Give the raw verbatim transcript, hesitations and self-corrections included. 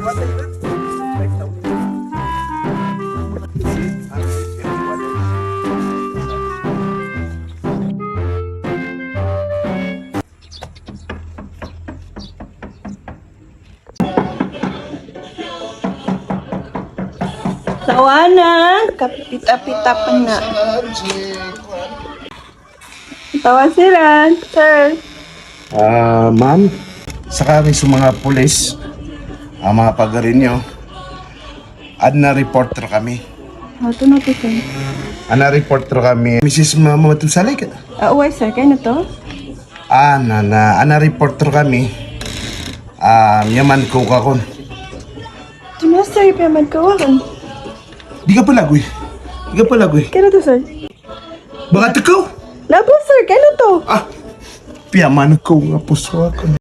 Tawanan, kapita-pita pn a. Tawa siran, sir. Ah, ma'am, skami so manga polis a manga pagari niyo, adn a report rkami. Oto na oto, sir. Adn a report rkami, Misis Ma-, Mama Tusalik. Ah, oway, sir. Kaino oto? Ah, na, na, adn a report rkami. Ah, miyamankaw ka kon. Di na, sir, piyamankaw akn. Di ka palagoy. Di ka palagoy. Kaino oto, sir? Baka tkaw. Na bo, sir, kaino oto? Ah, piyamankaw nga poso akn.